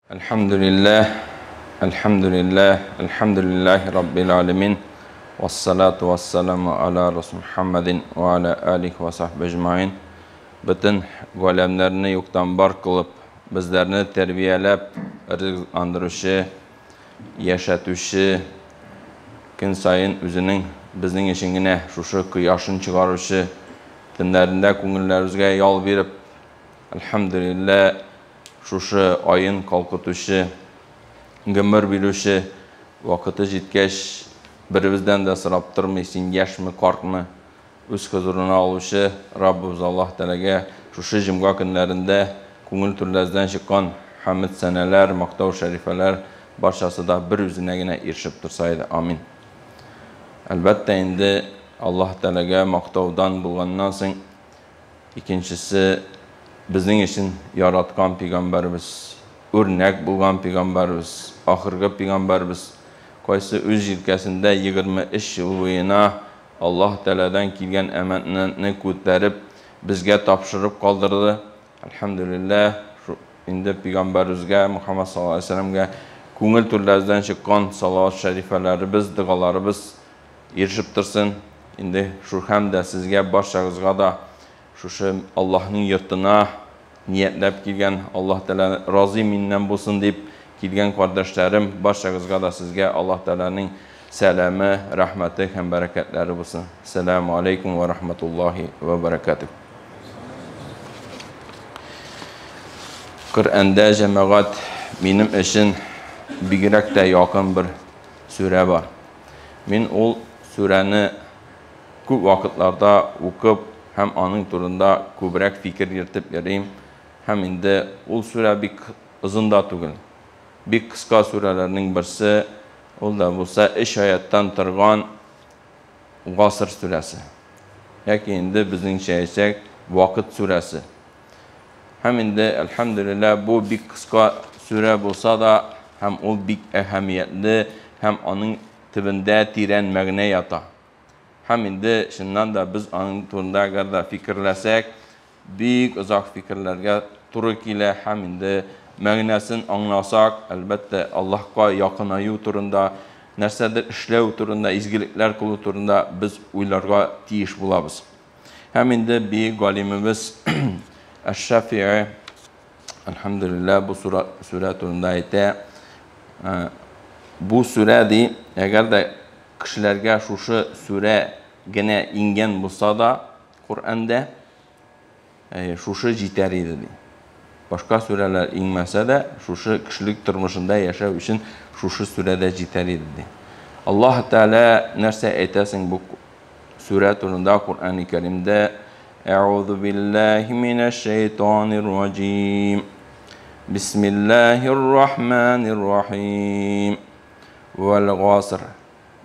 Әлхәмдүлилләһ, әлхәмдүлилләһ, әлхәмдүлилләһи раббил аләмин. Вассалату вассаламу аля расул Мухаммадин ва аля алихи ва сахбихи әҗмаин. Бөтен галәмнәрне юктан бар кылып, безләрне тәрбияләп, ризыкландыручы, яшәтүче, көн саен үзенең безнең өчен генә шушы кояшын чыгаручы, төннәрендә күңелләребезгә ял биреп, әлхәмдүлилләһ, шушы аен калкытучы, гомер бирүче, вакыты җиткәч, беребездән дә сорап тормый, син яшьме, картмы, үз хозурына алучы Раббыбыз Аллаһ Тәгаләгә шушы җомга көннәрендә күңел түрләрдән чыккан хәмд сәнәләр, мактау шәрифәләр барчасы да бер үзенә генә ирешеп торса иде. Амин. Әлбәттә инде Аллаһ Тәгаләгә мактаудан булганнан соң икенчесе безнең өчен яраткан пәйгамбәребез, үрнәк булган пәйгамбәребез, ахыргы пәйгамбәребез, кайсы үз җилкәсендә 23 ел буена Аллаһ Тәгаләдән килгән әманәтне күтәреп, безгә тапшырып калдырды. Әлхәмдүлилләһ, инде пәйгамбәребезгә Мухаммад саллаллаһу алейһи ва сәлләмгә күңел түрләребездән чыккан салават шәрифәләребез, догаларыбыз ирешеп торсын. Инде шу һәм дә сезгә барчагызга да шушы Аллаһның йортына ниятләп килгән, Аллаһ Тәгалә разый миннән булсын дип килгән кардәшләрем, барчагызга да сезгә Аллаһ Тәгаләнең сәламе, рәхмәте һәм бәрәкәтләре булсын. Сәламу алейкум ва рахматуллахи ва баракатух. Коръәндә җәмәгать минем өчен бигрәк тә якын бер сүрә бар. Мин ул сүрәне күп вакытларда укып һәм аның турында күбрәк фикер йөртеп йөрим. Һәм инде ул сүрә бик озын да түгел. Бик кыска сүрәләрнең берсе, ул да булса 3 аяттан торган Гасыр сүрәсе. Яки инде безнеңчә әйтсәк, Вакыт сүрәсе. Һәм инде, әлхәмдүлилләһ, бу бик кыска сүрә булса да, һәм ул бик әһәмиятле, һәм аның төбендә тирән мәгънә ята. Һәм инде, чыннан да, без аның турында әгәр дә фикерләсәк, бик озак фикерләргә туры килә һәм инде мәгънәсен аңласак, әлбәттә, Аллаһка якынаю турында, нәрсәдер эшләү турында, изгелекләр кылу турында без уйларга тиеш булабыз. Һәм инде бөек галимебез Әш-Шафи'i, әлхәмдүлилләһ, бу сүрә турында әйтә. Бу сүрә ди, әгәр дә кешеләргә шушы сүрә генә иңгән булса да, Коръәндә шушы җитәр иде ди. Башка сүрәләр иңмәсә дә, шушы кешелек тормышында яшәү өчен шушы сүрә дә җитәр иде ди. Аллаһ Тәгалә нәрсә әйтәсең бу сүрә турында Коръән-и Кәримдә? Әгъузу биллаһи минәш шәйтанир раҗим. Бисмиллаһир рахманир рахим. Вәл гаср.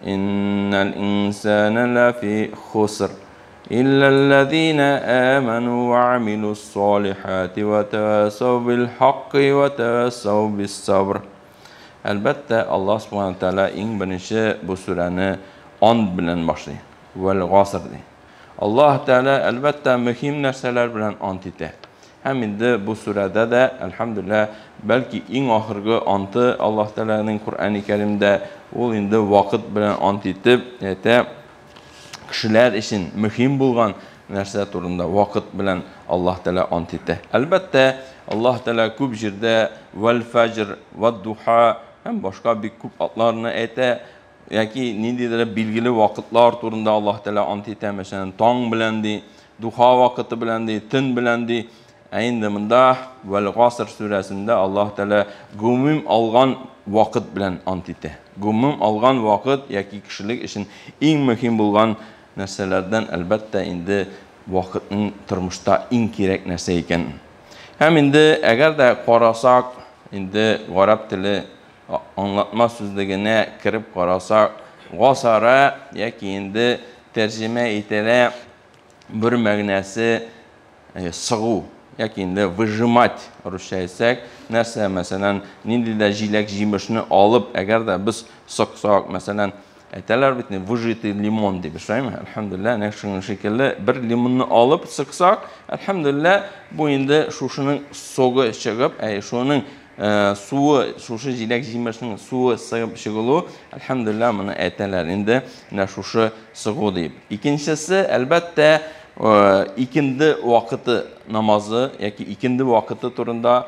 Иннал инсана лафи хуср. Илля аллазина аману ва амилус салихати ва тавасау бил хакки ва тавасау бис сабр. Әлбәттә, Аллаһ субхана тәгалә иң беренче бу сүрәне ант белән башлый. Вәл гаср ди. Аллаһ Тәгалә әлбәттә мөһим нәрсәләр белән ант итә. Һәм инде бу сүрәдә дә, әлхәмдүлилләһ, бәлки иң ахыргы анты Аллаһ Тәгаләнең Коръәни Кәримдә, ул инде вакыт белән ант итеп әйтә, кешеләр өчен мөһим булган нәрсә турында вакыт белән Аллаһ Тәгалә ант итә. Әлбәттә, Аллаһ Тәгалә күп җирдә вәл фәҗр, вәд духа һәм башка бик күп атларны әйтә. Яки ниндидер билгеле вакытлар турында Аллаһ Тәгалә ант итә, мәсәлән, таң белән ди, духа вакыты белән ди, төн белән ди. Ә инде монда Вәл гаср сүрәсендә Аллаһ Тәгалә гомум алган вакыт белән ант итә. Гомум алган вакыт яки кешелек өчен иң мөһим булган нәрсәләрдән, әлбәттә, инде вакытның тормышта иң кирәк нәрсә икәнен. Һәм инде әгәр дә карасак, инде гарәп теле аңлатма сүзлегенә кереп карасак, гасара яки инде тәрҗемә ителә бер мәгънәсе сыгу яки инде выжимать русча әйтсәк, нәрсә, мәсәлән, нинди дә җиләк-җимешне алып, әгәр дә без сыксак, мәсәлән, әйтәләр бит, выжатый лимон дип, шулаймы? Әлхәмдүлилләһ, нәкъ шуның шикелле бер лимонны алып сыксак, әлхәмдүлилләһ, бу инде шушының согы чыгып, әй, шуның суы, шушы җиләк-җимешнең суы сыгып чыгылу, әлхәмдүлилләһ, моны әйтәләр инде, менә шушы сыгу дип. Икенчесе, әлбәттә, икенде вакыты намазы яки икенде вакыты турында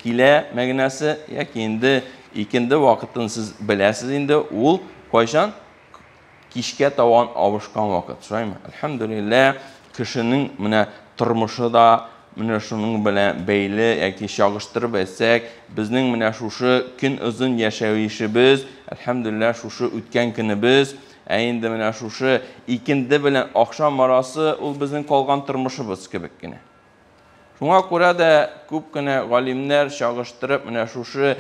килә мәгънәсе, яки инде икенде вакытын сез беләсез инде, ул кайчан? Кичкә табан авышкан вакыт, шулаймы? Әлхәмдүлилләһ, кешенең менә тормышы да менә шуның белән бәйле, яки чагыштырып әйтсәк, безнең менә шушы көн озын яшәешебез, әлхәмдүлилләһ, шушы үткән көнебез, ә инде менә шушы икенде белән ахшам арасы ул безнең калган тормышыбыз кебек кенә. Шуңа күрә дә күп кенә галимнәр чагыштырып менә шушы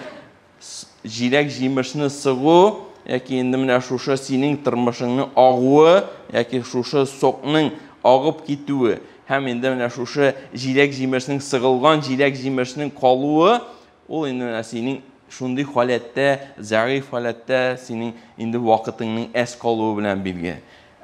җиләк-җимешне сыгу, яки инде менә шушы синең тормышыңның агуы, яки шушы сокның агып китүе, һәм инде менә шушы җиләк-җимешнең сыгылган җиләк-җимешнең калуы, ул инде менә синең шундый халәттә, зәгыйфь халәттә синең инде вакытыңның әз калуы белән билге.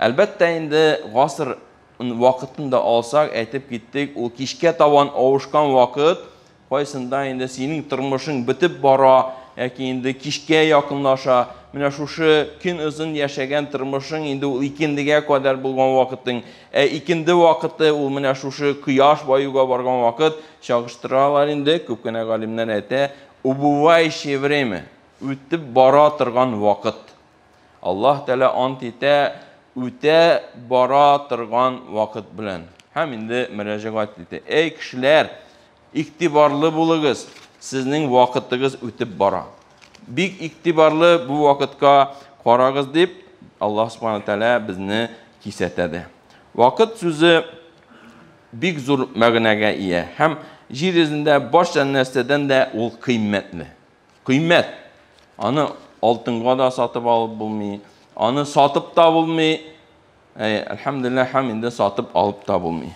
Әлбәттә инде гасыр вакытын да алсак, әйтеп киттек, ул кичкә табан авышкан вакыт, кайсында инде синең тормышың бетеп бара, яки инде кичкә якынлаша, менә шушы көн озын яшәгән тормышың инде ул икендегә кадәр булган вакытың, ә икенде вакыты ул менә шушы кояш баюга барган вакыт, чагыштыралар инде, күп кенә галимнәр әйтә, убывающее время, үтеп бара торган вакыт. Аллаһ Тәгалә ант итә, үтә бара торган вакыт белән. Һәм инде мөрәҗәгать итә. Эй кешеләр, игътибарлы булыгыз, сезнең вакытыгыз үтеп бара. Бик игътибарлы бу вакытка карагыз дип Аллаһ Субхану Тәгалә безне кисәтә дә. Вакыт сүзе бик зур мәгънәгә ия һәм җир йөзендә барча нәрсәдән дә ул кыйммәтле. Кыйммәт. Аны алтынга да сатып алып булмый, аны сатып та булмый. Әлхәмдүлилләһ, һәм инде сатып алып та булмый.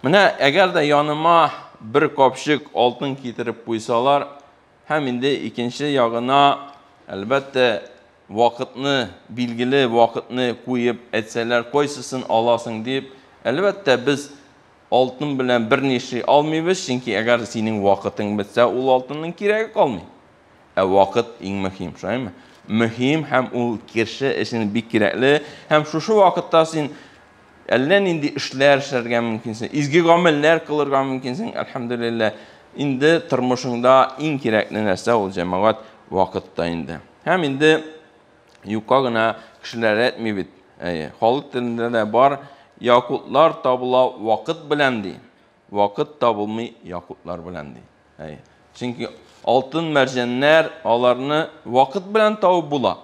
Менә әгәр дә яныма бер капчык алтын китереп куйсалар, һәм инде икенче ягына, әлбәттә, вакытны, билгеле вакытны куеп әйтсәләр, кайсысын аласың дип, әлбәттә, без алтын белән бер ни эшли алмыйбыз, чөнки әгәр синең вакытың бетсә, ул алтынның кирәге калмый. Ә вакыт иң мөһим, шулаймы? Мөһим һәм ул кеше өчен бик кирәкле. Һәм шушы вакытта син әллә нинди эшләр эшләргә мөмкинсең, изге гамәлләр кылырга мөмкинсең, әлхәмдүлилләһ. Инде тормышыңда иң кирәкле нәрсә ул җәмәгать вакытта инде. Һәм инде юкка гына кешеләр әйтми бит. Әйе, халык телендә дә бар, якутлар табыла вакыт белән ди. Вакыт табылмый якутлар белән ди. Әйе. Чөнки алтын мәрҗәннәр аларны вакыт белән табып була.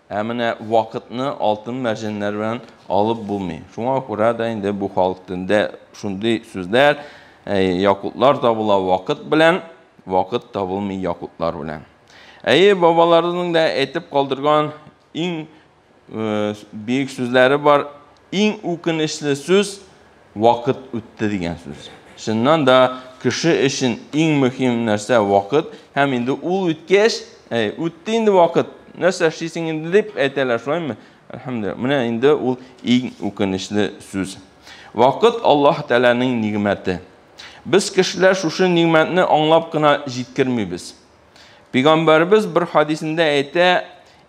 Ә менә вакытны алтын мәрҗәннәр белән алып булмый. Шуңа күрә дә инде бу халык телендә шундый сүзләр, әйе, якутлар табыла вакыт белән, вакыт табылмый якутлар белән. Әйе, бабаларының да әйтеп калдырган иң бөек сүзләре бар. Иң үкенечле сүз вакыт үтте дигән сүз. Чыннан да кеше өчен иң мөһим нәрсә вакыт, һәм инде ул үткәч, әй, үтте инде вакыт, нәрсә эшлисең инде дип әйтәләр, шулаймы? Әлхәмдүлилләһ. Менә инде ул иң үкенечле сүз. Вакыт Аллаһ Тәгаләнең нигъмәте. Без кешеләр шушы нигъмәтне аңлап кына җиткермибез. Пәйгамбәребез бер хадисендә әйтә,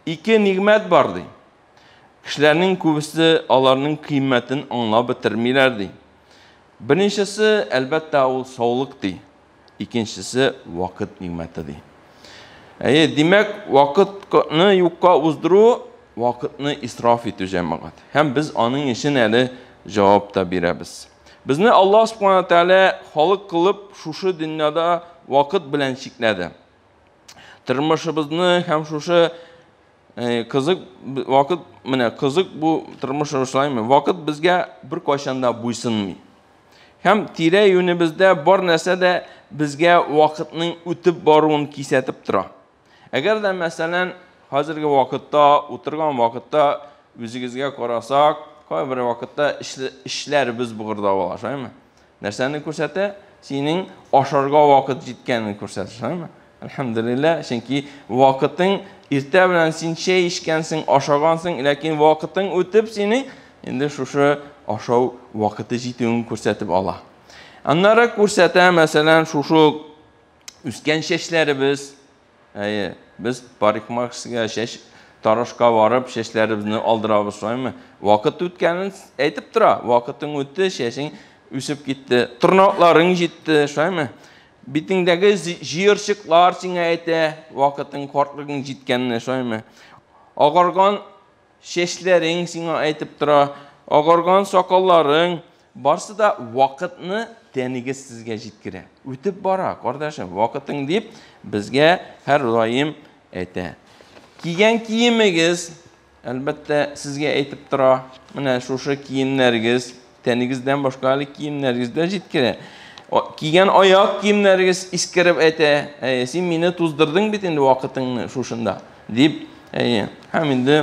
ике нигъмәт бар ди. Кешеләрнең күбесе аларның кыйммәтен аңлап бетермиләр ди. Беренчесе, әлбәттә, ул саулык ди. Икенчесе вакыт нигъмәте ди. Әйе, димәк, вакытны юкка уздыру, вакытны исраф итү җәмәгать. Һәм без аның өчен әле җавап та бирәбез. Безне Аллаһ Субхана Тәгалә халык кылып шушы дөньяда вакыт белән чикләде. Тормышыбызны һәм шушы кызык вакыт, менә кызык бу тормыш шулаймы? Вакыт безгә бер кайчан да буйсынмый. Һәм тирә-юнебездә бар нәрсә дә безгә вакытның үтеп баруын кисәтеп тора. Әгәр дә, мәсәлән, хәзерге вакытта, утырган вакытта үзегезгә карасак, кайбер вакытта эшләребез бугырдап ала, шулаймы? Нәрсәне күрсәтә? Синең ашарга вакыт җиткәнен күрсәтә, шулаймы? Әлхәмдүлилләһ, чөнки вакытың иртә белән син чәй эчкәнсең, ашагансың, ләкин вакытың үтеп синең инде шушы ашау вакыты җитүен күрсәтеп ала. Аннары күрсәтә, мәсәлән, шушы Үскән чәчләребез, әйе, без парикмахерская чәч тарашка барып чәчләребезне алдырабыз, шулаймы? Вакыт үткәнен әйтеп тора. Вакытың үтте, чәчең үсеп китте, тырнакларың җитте, шулаймы? Битеңдәге җыерчыклар сиңа әйтә, вакытың, картлыгың җиткәнне, шулаймы? Агарган чәчләрең сиңа әйтеп тора, агарган сакалларың, барсы да вакытны тәнегез сезгә җиткерә. Үтеп бара, кардәшем, вакытың дип безгә һәрдаим әйтә. Кигән киемегез, әлбәттә, сезгә әйтеп тора. Менә шушы киемнәрегез, тәнегездән башка әле киемнәрегез дә җиткерә. Кигән аяк киемнәрегез искереп әйтә, әйе, син мине туздырдың бит инде вакытыңны шушында, дип, әйе. Һәм инде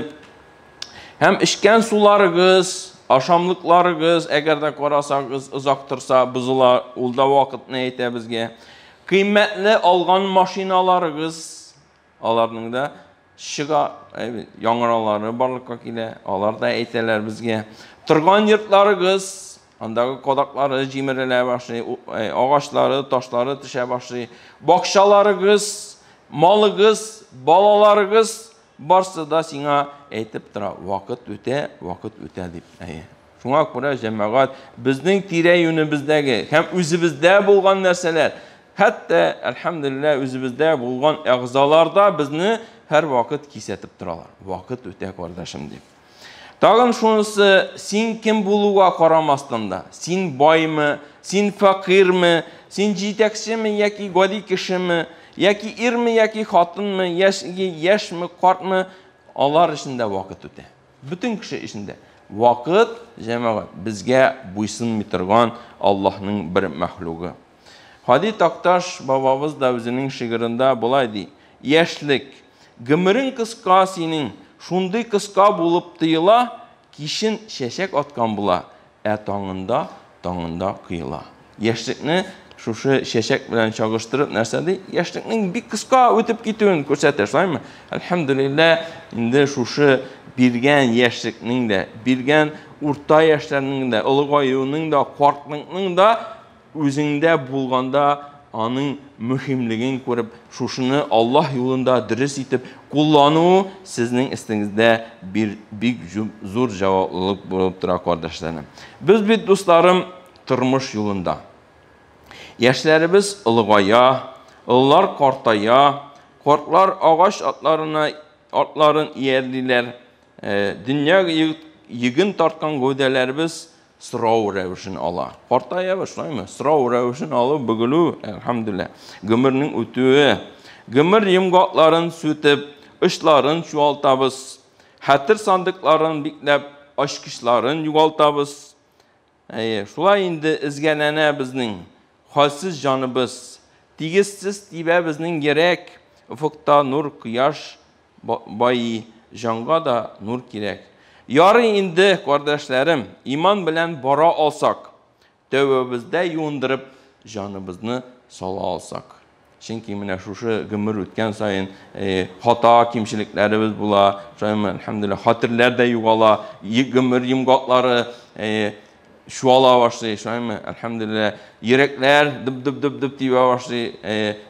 һәм эчкән суларыгыз, ашамлыкларыгыз, әгәр дә карасагыз, озак торса, бозыла, ул да вакытны әйтә безгә. Кыйммәтле алган машиналарыгыз, аларның да чыга, яңаралары барлыкка килә, алар да әйтәләр безгә. Торган йортларыгыз, андагы кадаклары җимерелә башлый, агачлары, ташлары төшә башлый. Бакчаларыгыз, малыгыз, балаларыгыз, барсы да сиңа әйтеп тора, вакыт үтә, вакыт үтә дип. Әйе. Шуңа күрә, җәмәгать, безнең тирә-юнебездәге һәм үзебездә булган нәрсәләр, хәтта, әлхәмдүлилләһ, үзебездә булган әгъзалар да безне һәрвакыт кисәтеп торалар. Вакыт үтә, кардәшем, дип. Тагын шунысы, син кем булуга карамастан да, син баймы, син фәкыйрьме, син җитәкчеме яки гади кешеме, яки ирме яки хатынмы, яшьме, картмы, алар өчен дә вакыт үтә. Бөтен кеше өчен дә. Вакыт, җәмәгать, безгә буйсынмый торган Аллаһның бер мәхлугы. Һади Такташ бабабыз да үзенең шигырендә болай ди: Яшьлек, гомерең кыска синең, шундый кыска булып тоела, кичен чәчәк аткан була, ә таңында, таңында коела. Яшьлекне шушы чәчәк белән чагыштырып нәрсә ди? Яшьлекнең бик кыска үтеп китүен күрсәтә, шулаймы? Әлхәмдүлилләһ, инде шушы биргән яшьлекнең дә, биргән урта яшьләрнең дә, олыгаюның да, картлыкның да үзеңдә булганда аның мөһимлеген күреп, шушыны Аллаһ юлында дөрес итеп куллану сезнең өстегездә бер бик зур җаваплылык булып тора, кардәшләрем. Без бит, дусларым, тормыш юлында. Яшьләребез олыгая, олылар картая, картлар агач атларына атларын иярлиләр. Дөнья йөген тарткан гәүдәләребез сорау рәвешен ала. Картаябыз, шулаймы? Сорау рәвешен алу, бөгелү, әлхәмдүлилләһ. Гомернең үтүе. Гомер йомгакларын сүтеп, очларын чуалтабыз. Хәтер сандыкларын бикләп, ачкычларын югалтабыз. Әйе, шулай инде эзгәләнә безнең хәлсез җаныбыз. Тигезсез тибә безнең йөрәк. Офыкта нур, кояш байый, җанга да нур кирәк. Ярый инде, кардәшләрем, иман белән бара алсак, тәүбәбездә юындырып, җаныбызны сала алсак. Чөнки менә шушы гомер үткән саен хата, кимчелекләребез була, шулаймы, әлхәмдүлилләһ, хәтерләр дә югала, гомер йомгаклары чуала башлый, шулаймы, әлхәмдүлилләһ, йөрәкләр дөп-дөп-дөп-дөп тибә башлый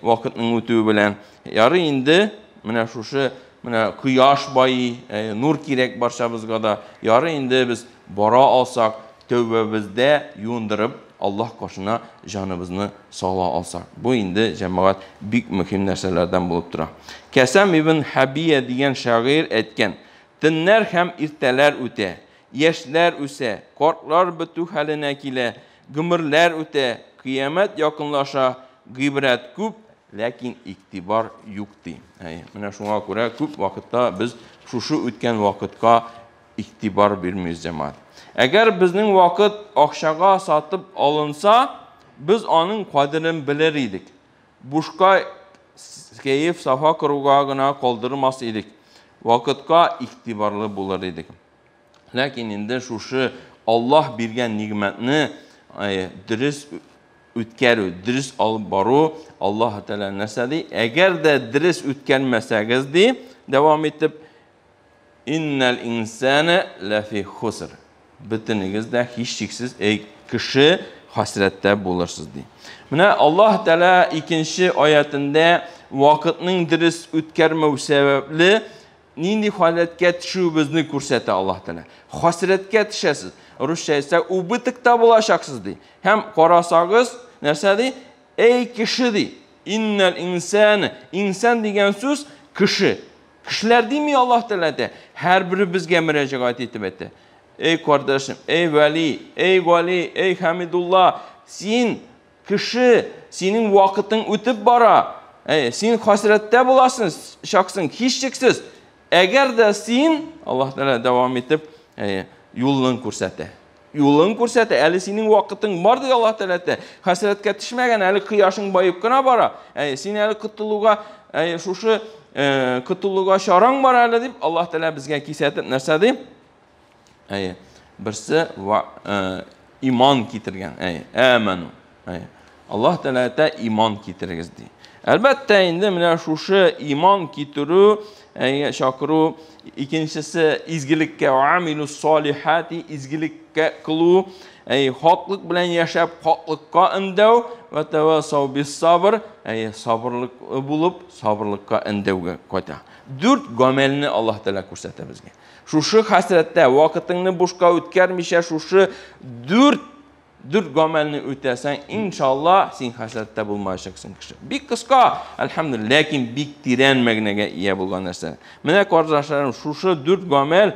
вакытның үтүе белән. Ярый инде, менә шушы менә кояш байый, нур кирәк барчабызга да. Ярый инде без бара алсак, тәүбәбездә юындырып, Аллаһ каршына җаныбызны сала алсак. Бу инде, җәмәгать, бик мөһим нәрсәләрдән булып тора. Кәсәм ибн Хәбия дигән шагыйрь әйткән: Төннәр һәм иртәләр үтә, яшьләр үсә, картлар бетү хәленә килә, гомерләр үтә, кыямәт якынлаша, гыйбрәт күп, ләкин игътибар юк, ди. Әйе, менә шуңа күрә күп вакытта без шушы үткән вакытка игътибар бирмибез, җәмәгать. Әгәр безнең вакыт акчага сатып алынса, без аның кадерен белер идек. Бушка кәеф сафа коруга гына калдырмас идек. Вакытка игътибарлы булыр идек. Ләкин инде шушы Аллаһ биргән нигъмәтне дөрес үткәрү, дөрес алып бару, Аллаһ Тәгалә нәрсә ди? Әгәр дә дөрес үткәрмәсәгез, ди, дәвам итеп, Иннәл инсана ләфи хуср. Бөтенегез дә һичшиксез, эй кеше, хәсрәттә булырсыз ди. Менә Аллаһ Тәгалә икенче аятында вакытның дөрес үткәрмәү сәбәпле нинди халәткә төшүебезне күрсәтә Аллаһ Тәгалә. Хәсрәткә төшәсез. Русча әйтсәк, убытокта булачаксыз ди. Һәм карасагыз, нәрсә ди? Эй кеше ди. Иннәл инсан, инсан дигән сүз кеше. Кешеләр дими Аллаһ Тәгалә әйтә. Һәрберебезгә мөрәҗәгать итеп әйтә. Эй кардәшем, эй Вәли, эй Гали, эй Хамидулла, син кеше, синең вакытың үтеп бара. Әй, син хәсрәттә буласың, чаксың, һичшиксез. Әгәр дә син, Аллаһ Тәгалә дәвам итеп, әй, юлын күрсәтә. Юлын күрсәтә, әле синең вакытың бар ди Аллаһ Тәгалә әйтә. Хәсрәткә төшмәгән, әле кояшың баеп кына бара. Әй, син әле котылуга, әй, шушы котылуга чараң бар әле дип Аллаһ Тәгалә безгә кисәтеп нәрсә ди? Әй, берсе иман китергән. Әй, әмәну. Әй, Аллаһ Тәгалә әйтә, иман китерегез ди. Әлбәттә, инде менә шушы иман китерү, әй, чакыру, икенчесе изгелеккә, амилус салихати, изгелеккә кылу, әй, хаклык белән яшәп, хаклыкка өндәү, вә тавасау бис сабр, әй, сабырлык булып, сабырлыкка өндәүгә кайта. Дүрт гамәлне Аллаһ Тәгалә күрсәтә безгә. Шушы хәсрәттә вакытыңны бушка үткәрмичә, шушы дүрт гамәлне үтәсәң, иншалла, син хәсрәттә булмаячаксың кеше. Бик кыска, әлхәмдүлилләһ, ләкин бик тирән мәгънәгә ия булган нәрсә. Менә кардәшләрем, шушы дүрт гамәл,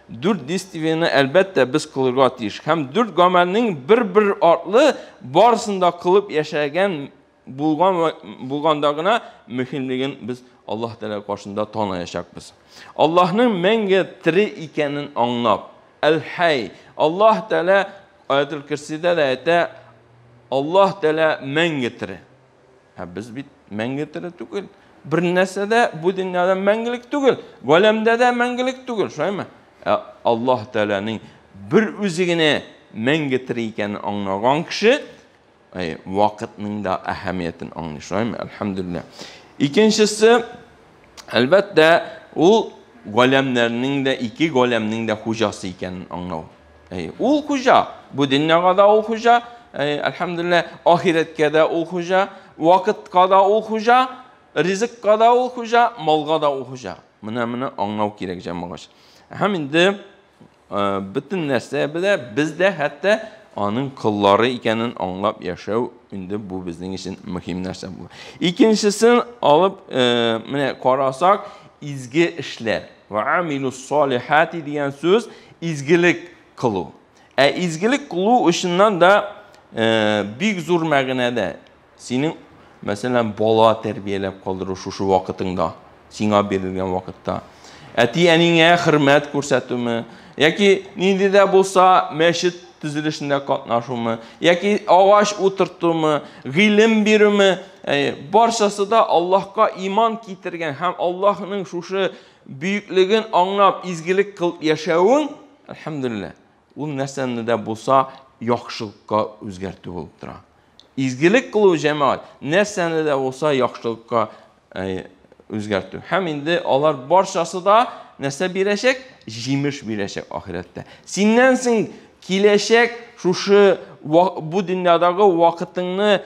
дүрт действиене әлбәттә без кылырга тиеш. Һәм дүрт гамәлнең бер-бер артлы барысын да кылып яшәгән булганда гына мөһимлеген без Аллаһ Тәгалә каршында таныячакбыз. Аллаһның мәңге тере икәнен аңлап, Әл-Хай, Аллаһ Тәгалә Аятул Курсидә дә әйтә, Аллаһ Тәгалә мәңге тере. Ә без бит мәңге тере түгел. Бер нәрсә дә бу дөньяда мәңгелек түгел, галәмдә дә мәңгелек түгел, шулаймы? Ә Аллаһ Тәгаләнең бер үзе генә мәңге тере икәнен аңлаган кеше вакытның да әһәмиятен аңлый, шулаймы? Әлхәмдүлилләһ. Икенчесе, әлбәттә, ул галәмнәрнең дә, ике галәмнең дә хуҗасы икәнен аңлау. Әй, ул хуҗа, бу дөньяга да ул хуҗа, әй, әлхәмдүлилләһ, ахирәткә дә ул хуҗа, вакытка да ул хуҗа, ризыкка да ул хуҗа, малга да ул хуҗа. Менә моны аңлау кирәк, җәмәгать. Һәм инде бөтен нәрсә белә, без дә хәтта аның коллары икәнен аңлап яшәү инде бу безнең өчен мөһим нәрсә була. Икенчесен алып, менә карасак, изге эшләр. Ва амилус салихати дигән сүз изгелек кылу. Ә изгелек кылу өченнән дә бик зур мәгънәдә. Синең, мәсәлән, бала тәрбияләп калдыру шушы вакытыңда, сиңа бирелгән вакытта. Әти-әниңә хөрмәт күрсәтүме, яки нинди дә булса мәчет төзелешендә катнашумы, яки агач утыртумы, гыйлем бирүме, барчасы да Аллаһка иман китергән һәм Аллаһның шушы бөеклеген аңлап изгелек кылып яшәвең, әлхәмдүлилләһ, ул нәрсәне дә булса яхшылыкка үзгәртү булып тора. Изгелек кылу җәмәгать нәрсәне дә булса яхшылыкка үзгәртү. Һәм инде алар барчасы да нәрсә бирәчәк? Җимеш бирәчәк ахирәттә. Синнән соң киләчәк шушы бу дөньядагы вакытыңны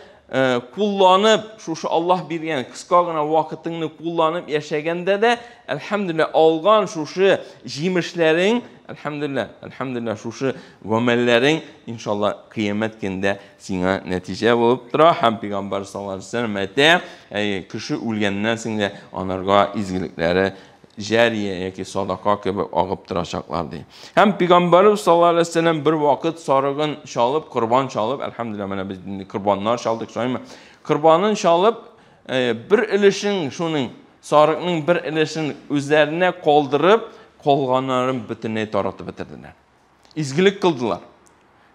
кулланып, шушы Аллаһ биргән кыска гына вакытыңны кулланып яшәгәндә дә, әлхәмдүлилләһ, алган шушы җимешләрең, әлхәмдүлилләһ, әлхәмдүлилләһ, шушы гамәлләрең, иншалла, кыямәт көндә сиңа нәтиҗә булып тора. Һәм Пәйгамбәр саллаллаһу алейһи ва сәлләм әйтә, әй, кеше үлгәннән соң дә анарга изгелекләре җәрия яки садака кебек агып торачаклар ди. Һәм Пәйгамбәрбез саллаллаһу алейһи ва сәлләм бер вакыт сарыгын чалып, корбан чалып, әлхәмдүлилләһ, менә без инде корбаннар чалдык, шулаймы? Корбанын чалып, бер өлешен шуның сарыкның бер өлешен үзләренә калдырып, калганнарын бөтенләй таратып бетерделәр. Изгелек кылдылар.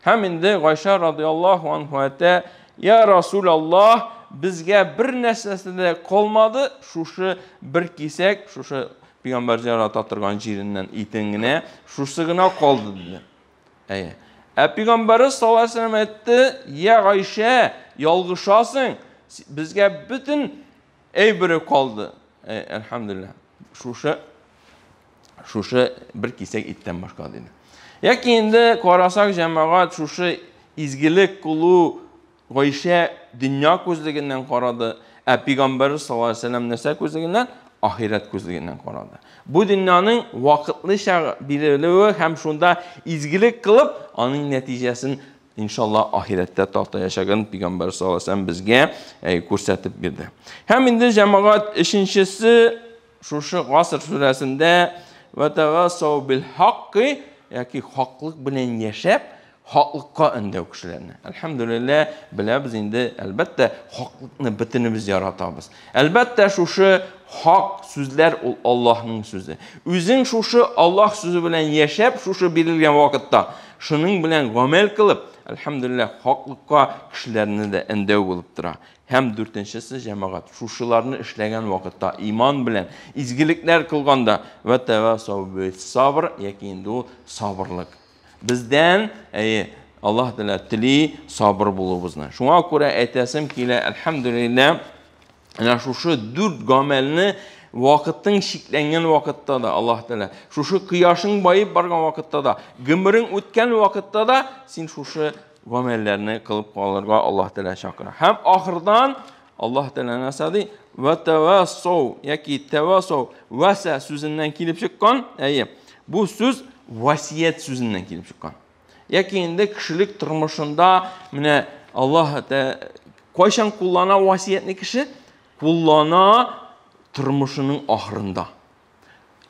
Һәм инде Гайша радиаллаһу анһу әйтә, Я Расулаллаһ, безгә бер нәрсәсе дә калмады, шушы бер кисәк, шушы пәйгамбәр ярата торган җиреннән итен генә, шушы гына калды диде. Әйе. Ә пәйгамбәрбез саллаллаһу алейһи ва сәлләм әйтте, Я Гайшә, ялгышасың, безгә бөтен әйбере калды. Әлхәмдүлилләһ. Шушы бер кисәк иттән башка диде. Яки инде карасак, җәмәгать, шушы изгелек кылу Гайшә дөнья күзлегеннән карады, ә пәйгамбәрбез саллаллаһу алейһи ва сәлләм нәрсә күзлегеннән? Ахирәт күзлегеннән карады. Бу дөньяның вакытлыча бирелүе һәм шунда изгелек кылып, аның нәтиҗәсен иншалла ахирәттә татаячагын пәйгамбәр саллаллаһу алейһи ва сәлләм безгә күрсәтеп бирде. Һәм инде җәмәгать өченчесе шушы Гаср сүрәсендә ва тавасау бил хакки яки хаклык белән яшәп, хаклыкка өндәү кешеләрне. Әлхәмдүлилләһ, беләбез инде, әлбәттә, хаклыкны бөтенебез яратабыз. Әлбәттә, шушы хак сүзләр ул Аллаһның сүзе. Үзең шушы Аллаһ сүзе белән яшәп, шушы бирелгән вакытта, шуның белән гамәл кылып, әлхәмдүлилләһ, хаклыкка кешеләрне дә өндәү булып тора. Һәм дүртенчесе җәмәгать, шушыларны эшләгән вакытта иман белән изгелекләр кылганда вә тәвасау бис-сабр яки инде ул сабырлык. Бездән, әйе, Аллаһ Тәгалә тели сабыр булуыбызны. Шуңа күрә әйтәсем килә, әлхәмдүлилләһ, менә шушы дүрт гамәлне вакытың чикләнгән вакытта да Аллаһ Тәгалә, шушы кояшың баеп барган вакытта да, гомерең үткән вакытта да син шушы гамәлләрне кылып калырга Аллаһ Тәгалә чакыра. Һәм ахырдан Аллаһ Тәгалә нәрсә ди? Ва тавасау яки тавасау васа сүзеннән килеп чыккан, әйе. Бу сүз васият сүзеннән килеп чыккан. Яки инде кешелек тормышында менә Аллаһ кайчан куллана васиятне кеше? Куллана тормышының ахырында.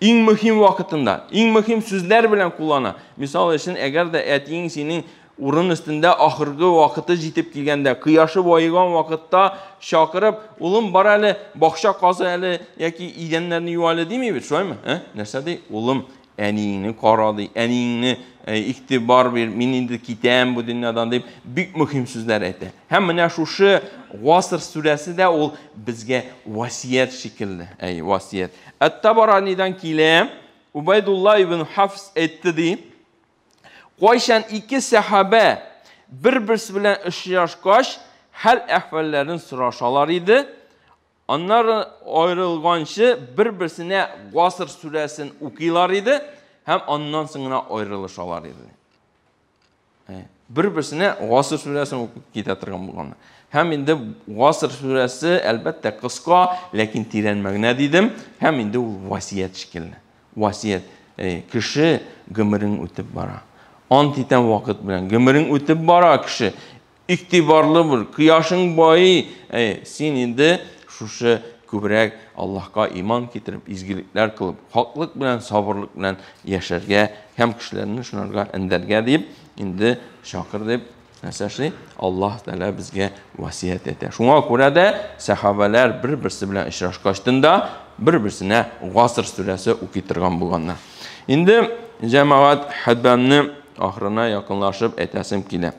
Иң мөһим вакытында, иң мөһим сүзләр белән куллана. Мисал өчен, әгәр дә әтиең синең урын өстендә ахыргы вакыты җитеп килгәндә, кояшы баеган вакытта чакырып, улым бар әле, бакча казы әле яки идәннәрне ю әле дими бит, шулаймы? Ә? Нәрсә ди? Улым, әниеңне кара ди, әниеңне игътибар бир, мин инде китәм бу дөньядан дип, бик мөһим сүзләр әйтә. Һәм менә шушы Гаср сүрәсе дә ул безгә васият шикелле. Әй, васият. Әт-Табаранидан килә, Убайдулла ибн Хафс әйтте ди, кайчан ике сәхабә бер-берсе белән очрашкач, хәл әхвәлләрен сорашалар иде. Аннары аерылганчы бер-берсенә Гаср сүрәсен укыйлар иде һәм аннан соң гына аерылышалар иде. Бер-берсенә Гаср сүрәсен укып китә торган булганнар. Һәм инде Гаср сүрәсе, әлбәттә, кыска, ләкин тирән мәгънә дидем, һәм инде ул васият шикелле. Васият. Кеше гомерең үтеп бара. Ант итәм вакыт белән. Гомерең үтеп бара кеше. Игътибарлы бул, кояшың байый. Син инде шушы күбрәк Аллаһка иман китереп, изгелекләр кылып, хаклык белән, сабырлык белән яшәргә һәм кешеләрне шунарга өндәргә дип, инде чакыр дип, нәрсә эшли? Аллаһ Тәгалә безгә васият итә. Шуңа күрә дә сәхабәләр бер-берсе белән очрашкачтын да бер-берсенә Гаср сүрәсе укый торган булганнар. Инде җәмәгать хәтбәмне ахырына якынлашып әйтәсем килә.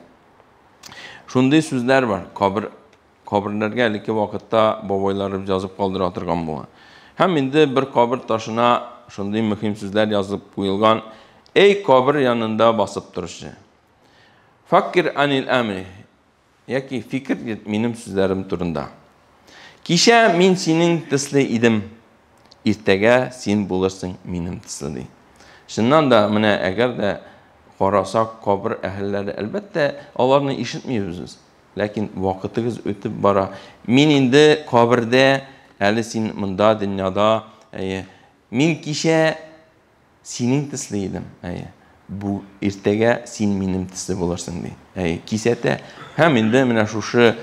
Шундый сүзләр бар, кабер каберләргә элекке вакытта бабайларыбыз язып калдыра торган булган. Һәм инде бер кабер ташына шундый мөһим сүзләр язып куелган: Эй, кабер янында басып торучы! Факкир анил әмри, яки фикер йөрт минем сүзләрем турында. Кичә мин синең төсле идем, иртәгә син булырсың минем төсле, ди. Чыннан да, менә әгәр дә карасак, кабер әһелләре, әлбәттә, аларны ишетмибез без. Ләкин вакытыгыз үтеп бара. Мин инде кабердә, әле син монда, дөньяда. Әйе. Мин кичә синең төсле идем. Әйе. Бу иртәгә син минем төсле булырсың, ди. Әйе, кисәтә. Һәм инде менә шушы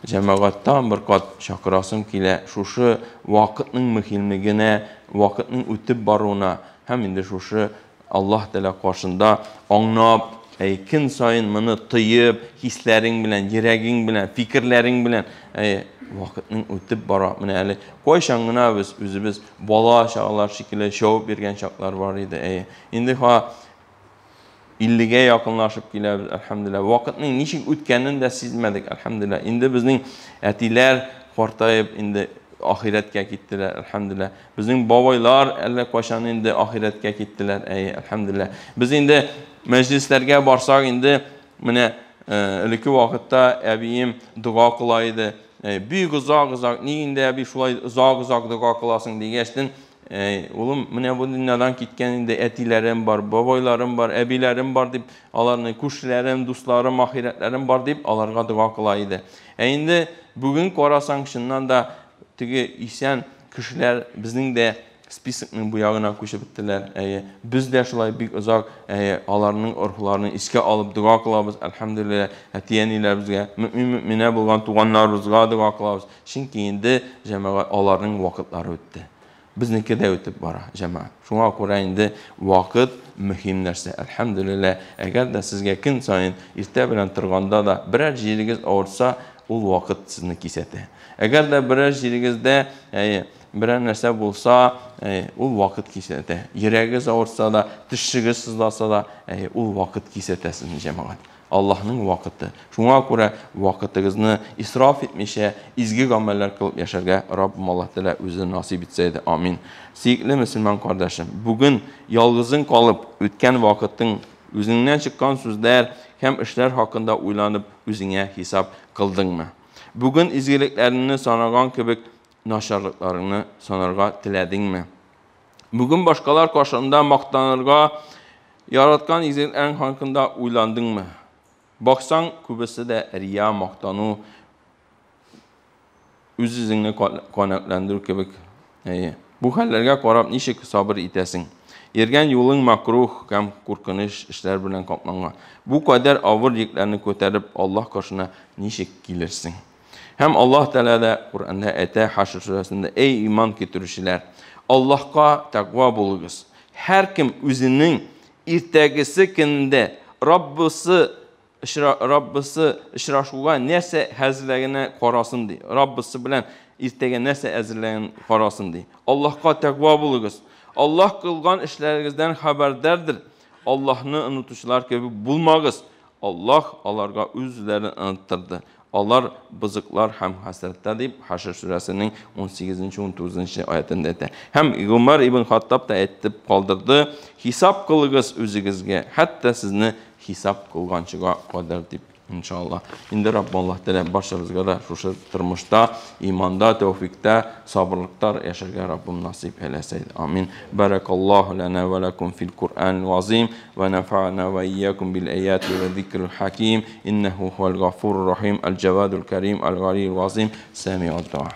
җәмәгать тагын бер кат чакырасым килә. Шушы вакытның мөһимлегенә, вакытның үтеп баруына һәм инде шушы Аллаһ Тәгалә каршында аңнап, әй, көн саен моны тоеп, хисләрең белән, йөрәгең белән, фикерләрең белән, әй, вакытның үтеп бара. Менә әле кайчан гына без үзебез бала чагалар шикелле чабып йөргән чаклар бар иде. Әй, инде ха 50-гә якынлашып киләбез, әлхәмдүлилләһ. Вакытның ничек үткәнен дә сизмәдек, әлхәмдүлилләһ. Инде безнең әтиләр картаеп, инде ахирәткә киттеләр, әлхәмдүлилләһ. Безнең бабайлар әллә кайчан инде ахирәткә киттеләр, әйе, әлхәмдүлилләһ. Без инде мәҗлесләргә барсак инде, менә элекке вакытта әбием дога кыла иде. Бик озак-озак, ник инде әби шулай озак-озак дога кыласың дигәчтен, Улым, менә бу дөньядан киткән инде әтиләрем бар, бабайларым бар, әбиләрем бар дип, аларны күршеләрем, дусларым, ахирәтләрем бар дип, аларга дога кыла иде. Ә инде бүген карасаң, чыннан да теге исән кешеләр безнең дә списокның бу ягына күчеп беттеләр. Әйе, без дә шулай бик озак аларның рухларын искә алып дога кылабыз. Әлхәмдүлилләһ, әти-әниләребезгә, мөэмин-мөэминә булган туганнарыбызга дога кылабыз. Чөнки инде җәмәгать аларның вакытлары үтте. Безнеке дә үтеп бара, җәмәгать. Шуңа күрә инде вакыт мөһим нәрсә. Әлхәмдүлилләһ, әгәр дә сезгә көн саен иртә белән торганда да берәр җирегез авыртса, ул вакыт сезне кисәтә. Әгәр дә берәр җирегездә, әйе, берәр нәрсә булса, ул вакыт кисәтә. Йөрәгегез авыртса да, тешегез сызласа да, ул вакыт кисәтә сезне, җәмәгать. Аллаһның вакыты. Шуңа күрә вакытыгызны исраф итмичә, изге гамәлләр кылып яшәргә Раббым Аллаһ Тәгалә үзе насыйп итсә иде. Амин. Сөекле мөселман кардәшем, бүген ялгызың калып үткән вакытың, үзеңнән чыккан сүзләр һәм эшләр хакында уйланып, үзеңә хисап кылдыңмы? Бүген изгелекләреңне санаган кебек начарлыкларыңны санарга теләдеңме? Бүген башкалар каршында мактанырга яраткан изгелекләрең хакында уйландыңмы? Баксаң, күбесе дә рия, мактану, үз-үзеңне канәгатьләндерү кебек. Әйе. Бу хәлләргә карап ничек сабыр итәсең? Йөргән юлың макрух һәм куркыныч эшләр белән капланган. Бу кадәр авыр йөкләрне күтәреп Аллаһ каршына ничек килерсең? Һәм Аллаһ Тәгалә дә Коръәндә әйтә, Хашр сүрәсендә: "Эй иман китерүчеләр, Аллаһка тәкъва булыгыз. Һәркем үзенең иртәгесе көнендә Раббысы очрашуга нәрсә әзерләгәнен карасын ди. Раббысы белән иртәгә нәрсә әзерләгәнен карасын ди. Аллаһка тәкъва булыгыз. Аллаһ кылган эшләрегездән хәбәрдәрдер. Аллаһны онытучылар кебек булмагыз. Аллаһ аларга үзләрен оныттырды. Алар бозыклар һәм хәсрәттә дип Хашр сүрәсенең 18-19 аятында әйтә. Һәм Гомәр ибн Хаттаб та әйтеп калдырды: "Хисап кылыгыз үзегезгә, хәтта сезне хисап кылганчыга кадәр" дип. Иншалла. Инде Раббым Аллаһ Тәгалә барчабызга да шушы тормышта, иманда, тәүфикта, сабырлыкта яшәргә Раббым насыйп әйләсә. Амин. Баракаллаһу лана ва лакум фил Куръан азим ва нафа'на ва iyyakum бил аяти ва зикрил хаким. Иннаху хуал гафурур рахим, аль-джавадул карим, аль-галиюл азим, сами'уд дуа.